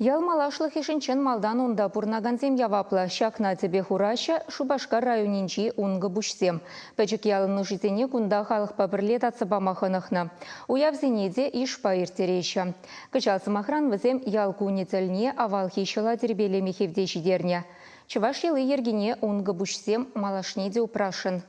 Ял малашлӑхӗшӗн чӑн малтан унта пурӑнакансем яваплӑ. Ҫакна тӗпе хураҫҫӗ Шупашкар районӗнчи Ункӑпуҫсем. Пӗчӗк ялӑн нушисене кунта халӑхпа пӗрле татса пама хӑнӑхнӑ. Уявсене те йышпа ирттереҫҫӗ. Кӑҫал, сӑмахран, вӗсем ял кунӗ тӗлне авалхи ҫӑла тирпейлеме хевте ҫитернӗ. Чӑваш йӑли-йӗркине Ункӑпуҫсем малашне те упрасшӑн.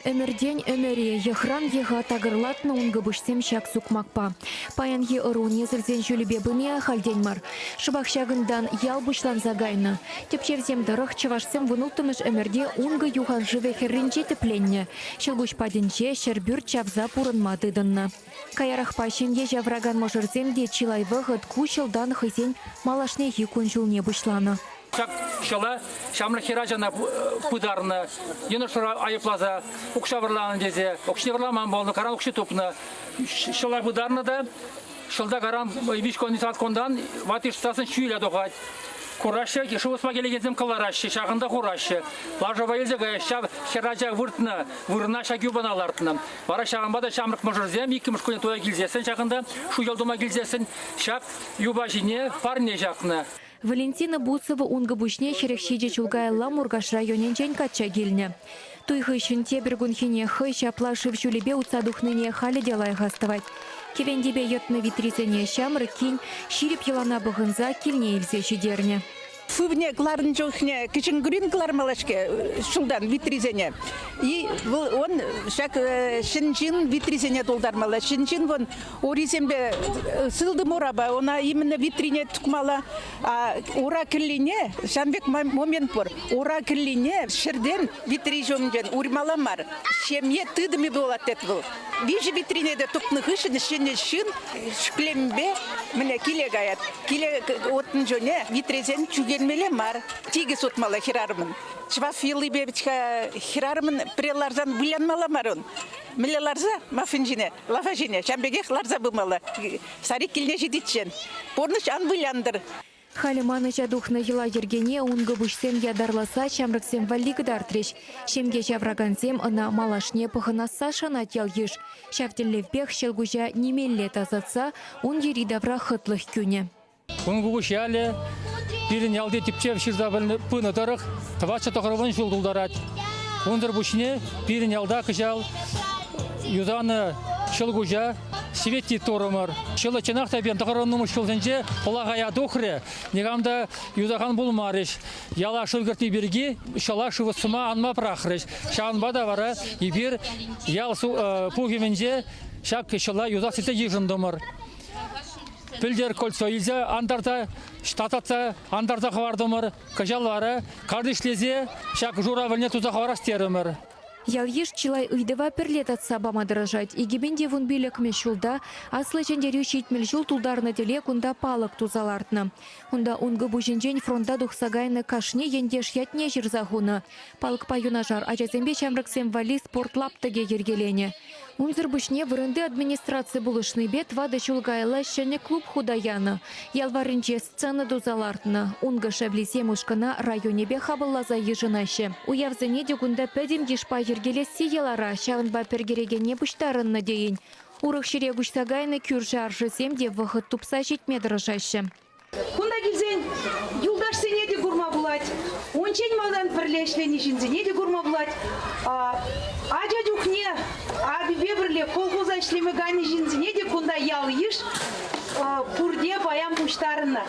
Ӗмӗртен ӗмӗре, йӑхран йӑха такӑрлатнӑ ункӑпуҫсем ҫак сукмакпа. Паянхи ӑру несӗлсен ҫулӗпе пыни ахальтен мар. Шӑпах ҫакӑнтан ял пуҫланса кайнӑ. Тӗпчевсем тӑрӑх чӑвашсем вунулттӑмӗш ӗмӗрте Ункӑ юханшывӗ хӗрринче тӗпленнӗ, ҫӑлкуҫ патӗнче ҫӗрпӳрт чавса пурӑнма тытӑннӑ. Каярахпа ҫемье ҫавӑракан мӑшӑрсем те чылай вӑхӑт ку ҫӑлтан хӑйсен малашнехи кун-ҫулне пуҫланӑ. Ҫак ҫӑла ҫамрӑк хӗрачана пытарнӑ, йӑнӑшра айӑпласа укҫа вӑрланӑ тесе, укҫине вӑрламан пулнӑ, каран укҫи тупнӑ. Ҫӑла пытарнӑ та ҫӑлта каран виҫ кун, сат кунтан ватти шӑтсассӑн ҫӳле тухать. Кураҫҫӗ, шыв ӑсма килекенсем кӑлараҫҫӗ, ҫакӑнта хураҫҫӗ. Лашапа илсе каяҫҫӗ, ҫав хӗрача выртнӑ вырӑна ҫак юпана лартнӑ. Вара ҫавӑнпа та ҫамрӑк мӑшӑрсем иккӗмӗш кунне туя килсессӗн ҫакӑнта, шуҫӑл тума килсессӗн ҫак юпа ҫине парне ҫакнӑ. Валентина Буцева Ункӑпуҫне 47 ҫул каялла Муркаш районӗнчен качча килнӗ. Туй хыҫҫӑн тепӗр кунхине хӑй ҫапла шыв ҫулӗпе утса тухнине халӗ те лайӑх астӑвать. Кӗвентепе йӑтнӑ витрисене ҫамрӑк кин ҫирӗп йӑлана пӑхӑнса килне илсе ҫитернӗ. Сывне кӑларнӑ чухне кӗҫӗн кӑлармалла-ҫке ҫултан витрисене. И он ҫак ҫӗн ҫын витрисене тултармалла. Ҫӗн ҫын вон урисемпе сылтӑм урапа ӑна именно витрине тукмалла. А ура кӗллине ҫавӑн пек момент пур. Ура кӗллине ҫӗртен витри ҫумӗнчен урмалла мар. Ҫемье тытӑмӗ пулать тет вӑл. Виҫӗ витрине те тупнӑ хыҫҫӑн ҫӗнӗ ҫын ҫӗклемпе мӗне киле каять. Киле утнӑ чухне витресен чӳхенмелле мар. Тикӗс утмалла хӗрарӑмӑн. Чӑваш йӑлипе вӗт-ха хӗрарӑмӑн пӗре ларсан вылянмалла мар ун. Мӗнле ларса мафин ҫине, лаша ҫине ҫавӑн пекех ларса пымалла. Старик килне ҫитиччен. Пурнӑҫ ан вылянтӑр. Халӗ манӑҫа тухнӑ йӑла-йӗркене ункӑпуҫсем ятарласа ҫамрӑксем валли кӑтартрӗҫ. Ҫемье ҫавӑракансем ӑна малашне пӑхӑнасса шанать ял-йыш. Ҫав тӗллевпех ҫӑлкуҫа нимелле тасатса ун йӗри-тавра хӑтлӑх кӳнӗ. Ункӑпуҫ ялӗ пирӗн ялти тӗпчев ҫырса пынӑ тӑрӑх 490 ҫул тултарать. Унсӑр пуҫне пирӗн ялта кӑҫал юсанӑ ҫӑлкуҫа Свети турӑмӑр. Ҫӑлӑ чӑнах та пирӗн тӑхӑрвуннӑмӗш ҫулсенче пӑлахая тухрӗ. Никам та юсакан пулмарӗҫ. Яла шыв кӗртни пирки ҫӑла шыв ӑсма анма пӑрахрӗҫ. Ҫавӑнпа та вара эпир ял пухӑвӗнче ҫак ҫӑла юсас тесе йышӑнтӑмӑр. Пӗлтӗр кольцо илсе антарса, тасатса антарса хӑвартӑмӑр. Кӑҫал вара картишлесе ҫак журавльне туса хӑварас терӗмӗр. Ял-йыш чылай ыйтӑва пӗрле татса пама тӑрӑшать. 2015-мӗш ҫулта Аслӑ Ҫӗнтерӳ 70 ҫул тултарнӑ тӗле кунта палӑк туса лартнӑ. Унта Ункӑпуҫӗнчен фронта тухса кайнӑ кашни ентеш ятне ҫырса хунӑ. Палӑкпа юнашар ачасемпе ҫамрӑксем валли спорт лаптӑкӗ йӗркеленӗ. Унсӑр пуҫне вырӑнти администраци пулӑшнипе тӑватӑ ҫул каялла ҫӗнӗ клуб хута янӑ. Ял варринче сцена туса лартнӑ. Ункӑ шевлисем ушкӑна районӗпе хапӑлласа йышӑнаҫҫӗ. Уявсене те кунта пӗтӗм йышпа йӗркелесси йӑлара, ҫавӑнпа пӗр кӗрекене пуҫтарӑннӑ тейӗн. Урӑх ҫӗре куҫса кайнӑ кӳршӗ-аршӑсем те вӑхӑт тупса ҫитме тӑрӑшаҫҫӗ. Кунта килсен юлташсене те курма пулать. Унччен малтан пӗрле ӗҫленӗ ҫынсене те курма пулать. Ача чухне апипе пӗрле колхоза ӗҫлеме кайнӑ ҫынсене те кунта ял-йыш пурте паян пуҫтарӑннӑ.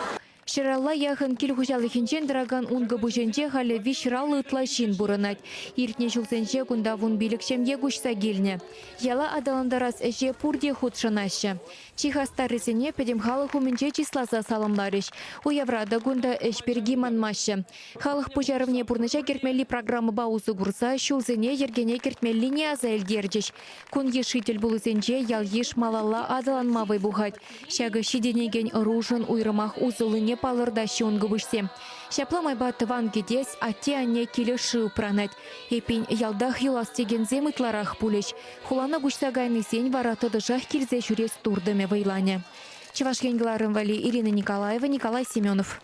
Ҫӗралла яхӑн кил хуҫалӑхӗнчен тӑракан Ункӑпуҫӗнче халӗ виҫраллӑ ытла ҫын пурӑнать. Иртнӗ ҫулсенче кунта 15 ҫемье куҫса килнӗ. Яла аталантарас ӗҫе пурте хутшӑнаҫҫӗ. Чи хастаррисене пӗтӗм халӑх умӗнче чысласа саламларӗҫ. Уявра та кунта ӗҫ пирки манмаҫҫӗ. Халӑх пуҫарӑвне пурнӑҫа кӗртмелли программӑпа усӑ курса ҫулсене йӗркене кӗртмеллине аса илтерчӗҫ. Кун йышши тӗлпулусенче ял-йыш малалла аталанма вӑй пухать. Ҫакӑ ҫитӗнекен ӑрушӑн уйрӑмах усӑллине палӑртаҫҫӗ ункӑпуҫсем. Ҫапла майпа тӑван кӗтес, атте-анне килӗшӳ упранать. Эппин, ялтах юлас текенсем ытларах пулӗҫ. Хулана куҫса кайнисен вара тӑтӑшах килсе ҫӳрес туртӑмӗ вӑйланӗ. Чӑваш Ен кӑларӑм валли Ирина Николаева, Николай Семенов.